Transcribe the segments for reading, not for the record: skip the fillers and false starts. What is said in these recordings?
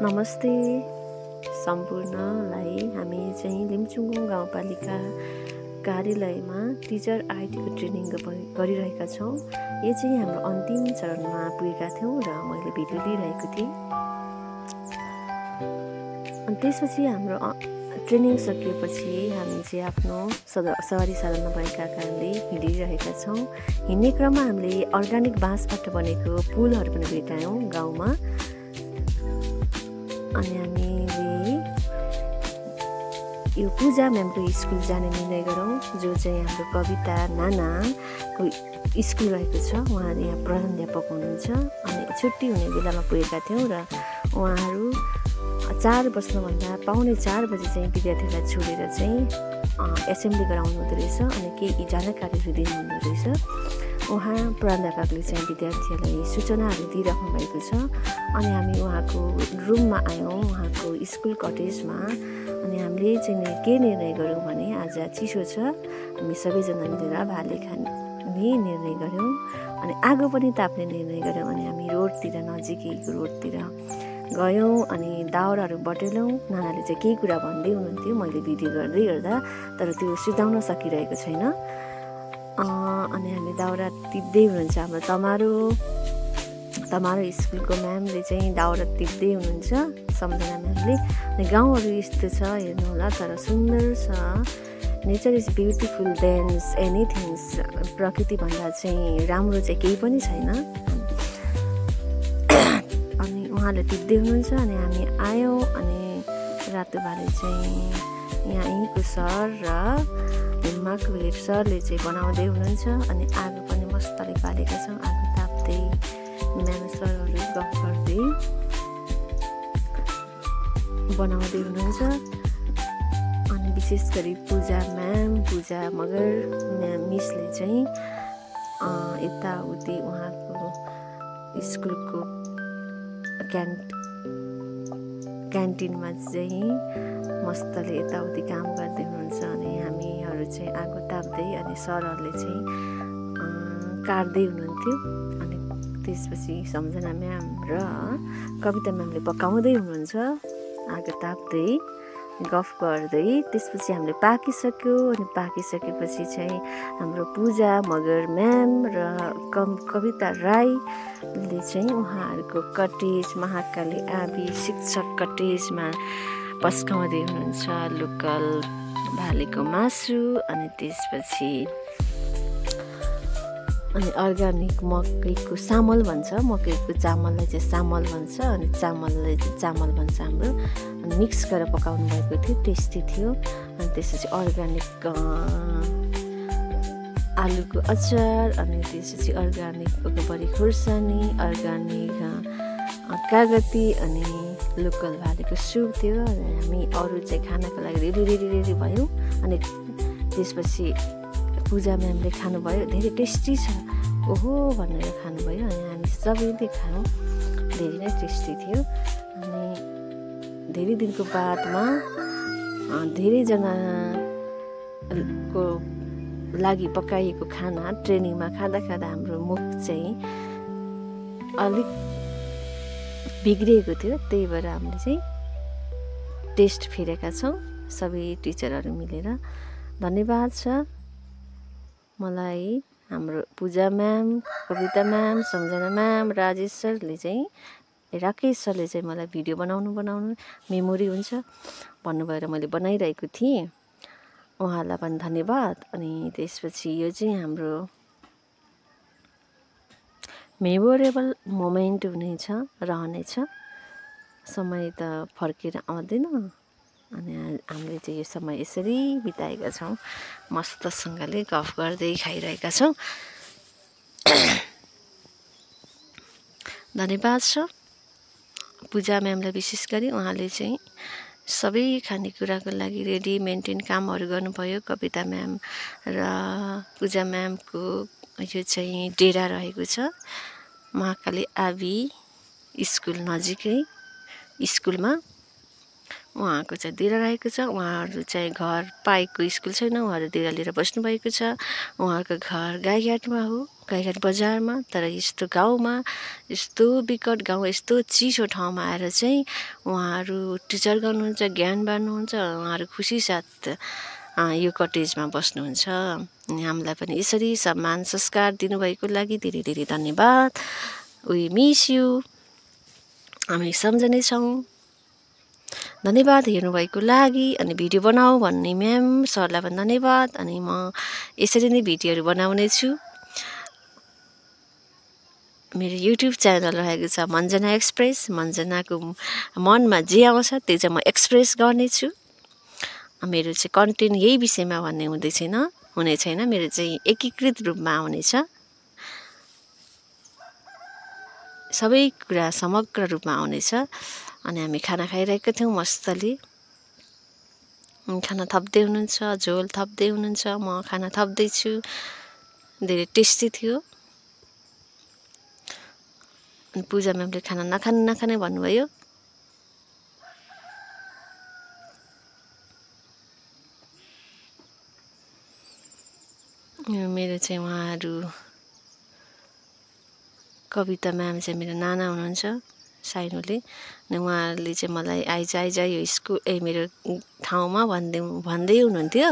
नमस्ते सम्पूर्णलाई। हामी चाहिँ लिम्चुङगुङ गाउँपालिका कार्यालयमा टिचर आइटीको ट्रेनिङ गरिरहेका छौँ। यो चाहिँ हाम्रो अन्तिम चरणमा पुगेका थियौँ र मैले भिडियो लिइरहेको थिएँ। अनि त्यसपछि हाम्रो ट्रेनिङ सकिएपछि हामी चाहिँ आफ्नो सवारी साधनमा भएका कारणले हिँडिरहेका छौँ। हिँड्ने क्रममा हामीले अर्ग्यानिक बाँसबाट बनेको पुलहरू पनि भेटायौँ गाउँमा। अनि हामीले यो पूजा म्यामको स्कुल जाने निर्णय गरौँ, जो चाहिँ हाम्रो कविता नानाको स्कुल रहेको छ। उहाँले यहाँ प्रधानाध्यापक हुनुहुन्छ। अनि छुट्टी हुने बेलामा पुगेका थियौँ र उहाँहरू 4 बज्नुभन्दा पाउने 4 बजे चाहिँ विद्यार्थीलाई छोडेर चाहिँ एसेम्ब्ली गराउनु हुँदो रहेछ। अनि केही जानकारीहरू दिनुहुँदो रहेछ। उहाँ प्रधानाध्यापकले चाहिँ विद्यार्थीहरूलाई सूचनाहरू दिइराख्नु भएको छ। अनि हामी उहाँको रुममा आयौँ, उहाँको स्कुल कटेजमा। अनि हामीले चाहिँ के निर्णय गऱ्यौँ भने आज चिसो छ, हामी सबैजना मिलेर भाले खाने निर्णय गऱ्यौँ। अनि आगो पनि ताप्ने निर्णय गऱ्यौँ। अनि हामी रोडतिर, नजिकैको रोडतिर गयौँ अनि दाउराहरू बटेल्यौँ। नानाले चाहिँ केही कुरा भन्दै हुनुहुन्थ्यो, मैले भिडियो गर्दै गर्दा, तर त्यो सुझाउन सकिरहेको छैन। अनि हामी दाउरा टिप्दै हुनुहुन्छ। हाम्रो तमारो स्कुलको म्यामले चाहिँ दाउरा टिप्दै हुनुहुन्छ, सम्झना म्यामले। अनि गाउँहरू यस्तो छ, हेर्नु होला, तर सुन्दर छ। Nature is beautiful thans anythings. प्रकृति भन्दा चाहिँ राम्रो चाहिँ केही पनि छैन। अनि उहाँले टिप्दै हुनुहुन्छ। अनि हामी आयौँ। अनि रातो भाले चाहिँ यहीँको सर र हिम्माको हेड सरले चाहिँ बनाउँदै हुनुहुन्छ। अनि आगो पनि मस्तले बालेका छौँ, आगो ताप्दै म्याम सरहरू गफ गर्दै बनाउँदै हुनुहुन्छ। अनि विशेष गरी पूजा मगर म्याम मिसले चाहिँ यताउति उहाँको स्कुलको क्यान्टिनमा चाहिँ मस्तले यताउति काम गर्दै हुनुहुन्छ। अनि हामीहरू चाहिँ आगो ताप्दै अनि सरहरूले चाहिँ काट्दै हुनुहुन्थ्यो। अनि त्यसपछि सम्झना म्याम र कविता म्यामले पकाउँदै हुनुहुन्छ, आगो ताप्दै गफ गर्दै। त्यसपछि हामीले पाकिसक्यो। अनि पाकिसकेपछि चाहिँ हाम्रो पूजा मगर म्याम र कविता राईले चाहिँ उहाँहरूको कटेज महाकाली आबी शिक्षक कटेजमा पस्काउँदै हुनुहुन्छ लोकल भालेको मासु। अनि त्यसपछि अनि अर्ग्यानिक मकैको चामल भन्छ, मकैको चामललाई चाहिँ चामल भन्छ, अनि चामललाई चाहिँ चामल भन्छ हाम्रो। अनि मिक्स गरेर पकाउनु भएको थियो, टेस्टी थियो। अनि त्यसपछि अर्ग्यानिक आलुको अचार, अनि त्यसपछि अर्ग्यानिक बरी खुर्सानी, अर्ग्यानिक कागती, अनि लोकल भालेको सुप थियो। अनि हामी अरू चाहिँ खानाको लागि रेडी भयौँ। अनि त्यसपछि पूजा म्यामले खानुभयो, धेरै टेस्टी छ ओहो भनेर खानुभयो। अनि हामी सबैले खायौँ, धेरै नै टेस्टी थियो। अनि धेरै दिनको बादमा धेरैजनाको लागि पकाइएको खाना ट्रेनिङमा खाँदा हाम्रो मुख चाहिँ अलिक बिग्रिएको थियो। त्यही भएर हामीले चाहिँ टेस्ट फेरेका छौँ सबै टिचरहरू मिलेर। धन्यवाद छ मलाई हाम्रो पूजा म्याम, कविता म्याम, सम्झना म्याम, राजेश सरले चाहिँ राकेश सरले चाहिँ मलाई भिडियो बनाउनु मेमोरी हुन्छ भन्नुभएर मैले बनाइरहेको थिएँ। उहाँलाई पनि धन्यवाद। अनि त्यसपछि यो चाहिँ हाम्रो मेमोरेबल मोमेन्ट रहनेछ। समय त फर्केर आउँदैन। अनि हामीले चाहिँ यो समय यसरी बिताएका छौँ, मस्तसँगले गफ गर्दै खाइरहेका छौँ। धन्यवाद छ पूजा म्यामलाई विशेष गरी। उहाँले चाहिँ सबै खानेकुराको लागि रेडी मेन्टेन कामहरू गर्नुभयो। कविता म्याम र पूजा म्यामको यो चाहिँ डेरा रहेको छ महाकाली आबी स्कुल नजिकै स्कुलमा। उहाँको चाहिँ दिएर रहेको छ। उहाँहरू चाहिँ घर पाएको स्कुल छैन, उहाँहरू दिएर लिएर बस्नुभएको छ। उहाँहरूको घर गाईघाटमा हो, गाईघाट बजारमा। तर यस्तो गाउँमा, यस्तो विकट गाउँ, यस्तो चिसो ठाउँमा आएर चाहिँ उहाँहरू टिचर गर्नुहुन्छ, ज्ञान बाँड्नुहुन्छ। उहाँहरू खुसी साथ यो कटेजमा बस्नुहुन्छ। अनि हामीलाई पनि यसरी सम्मान संस्कार दिनुभएको लागि धेरै धेरै धन्यवाद। We miss you. हामी सम्झनेछौँ। धन्यवाद हेर्नुभएको लागि। अनि भिडियो बनाऊ भन्ने म्याम सरलाई पनि धन्यवाद। अनि म यसरी नै भिडियोहरू बनाउने छु। मेरो युट्युब च्यानल रहेको छ मन्जना एक्सप्रेस। मन्जनाको मनमा जे आउँछ त्यो चाहिँ म एक्सप्रेस गर्नेछु। मेरो चाहिँ कन्टेन्ट यही विषयमा भन्ने हुने छैन। मेरो चाहिँ एकीकृत रूपमा आउनेछ। सबै कुरा समग्र रूपमा आउनेछ। अनि हामी खाना खाइरहेका थियौँ मस्तले। खाना थप्दै हुनुहुन्छ, झोल थप्दै हुनुहुन्छ, म खाना थप्दैछु। धेरै टेस्टी थियो। अनि पूजा म्यामले खाना नखाने भन्नुभयो। मेरो चाहिँ उहाँहरू कविता म्याम चाहिँ मेरो नाना हुनुहुन्छ साइनोले। अनि उहाँले चाहिँ मलाई आइज यो स्कुल मेरो ठाउँमा भन्दै हुनुहुन्थ्यो।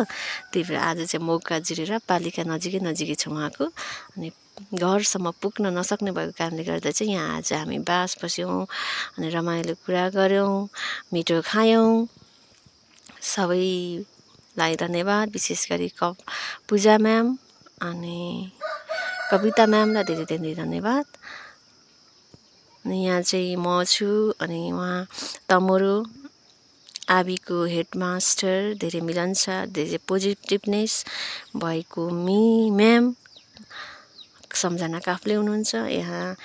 त्यही भएर आज चाहिँ मौका जिरेर पालिका नजिकै छ उहाँको। अनि घरसम्म पुग्न नसक्ने भएको कारणले गर्दा चाहिँ यहाँ आज हामी बास बस्यौँ। अनि रमाइलो कुरा गऱ्यौँ, मिठो खायौँ। सबैलाई धन्यवाद। विशेष गरी पूजा म्याम अनि कविता म्यामलाई धेरै धेरै धन्यवाद। अनि यहाँ चाहिँ म छु। अनि उहाँ तमोरो आबिको हेडमास्टर, धेरै मिलनसार, धेरै पोजिटिभनेस भएको म्याम सम्झना काफ्ले हुनुहुन्छ यहाँ।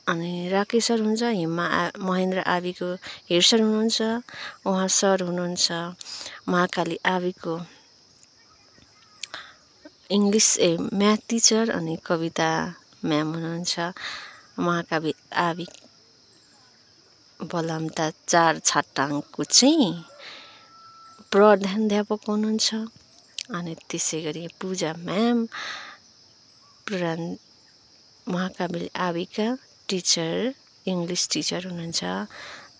अनि राकेश सर हुनुहुन्छ, महेन्द्र आबिको हेड सर हुनुहुन्छ, उहाँ सर हुनुहुन्छ महाकाली आबिको इङ्ग्लिस म्याथ टिचर। अनि कविता म्याम हुनुहुन्छ महाकाली आबि बलमता 4 छाटाङको चाहिँ प्रधानाध्यापक हुनुहुन्छ। अनि त्यसै गरी पूजा म्याम महाकाली आबिका टिचर, इङ्ग्लिस टिचर हुनुहुन्छ।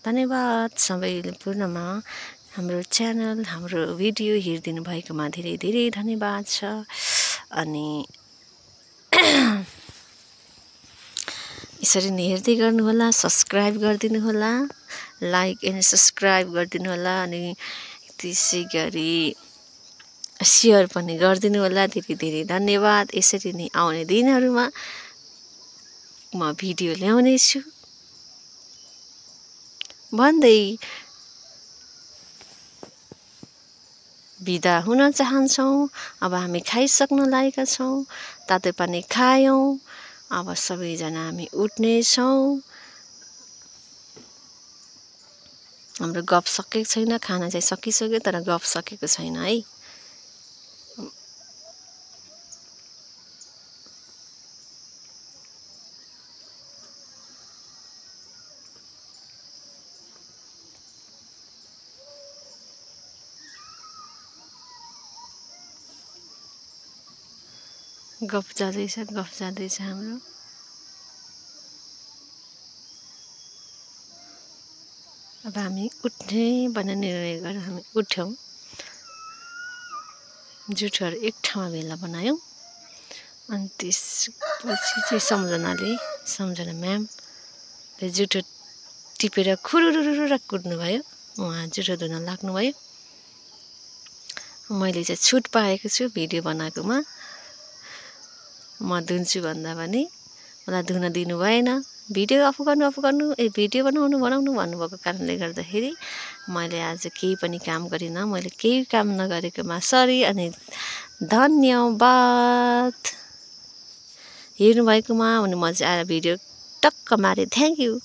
धन्यवाद सबैले पूर्णमा हाम्रो च्यानल, हाम्रो भिडियो हेरिदिनु भएकोमा धेरै धेरै धन्यवाद छ। अनि यसरी नै हेर्दै गर्नुहोला, सब्सक्राइब गरिदिनु होला, लाइक एन्ड सब्सक्राइब गरिदिनु होला। अनि त्यसै गरी सेयर पनि गरिदिनु होला। धेरै धेरै धन्यवाद। यसरी नै आउने दिनहरूमा म भिडियो ल्याउने छु भन्दै बिदा हुन चाहन्छौँ। अब हामी खाइसक्न लागेका छौँ, तातो पानी खायौँ। अब सबैजना हामी उठ्नेछौँ। हाम्रो गफ सकेको छैन, खाना चाहिँ सकिसक्यो तर गफ सकेको छैन है। गफ जाँदैछ हाम्रो। अब हामी उठ्ने भनेर निर्णय गरेर हामी उठ्यौँ। जुठोहरू एक ठाउँमा भेला बनायौँ। अनि त्यसपछि चाहिँ सम्झना म्यामले जुठो टिपेर खुरुरुरुर कुद्नुभयो। उहाँ जुठो धुन लाग्नुभयो। मैले चाहिँ छुट पाएको छु भिडियो बनाएकोमा। म धुन्छु भन्दा पनि मलाई धुन दिनु भएन। भिडियो अफ गर्नु भिडियो बनाउनु भन्नुभएको कारणले गर्दाखेरि मैले आज केही पनि काम गरिनँ। मैले केही काम नगरेकोमा सरी अनि धन्यवाद हेर्नुभएकोमा। अनि म चाहिँ आएर भिडियो टक्क मारेँ। Thank you.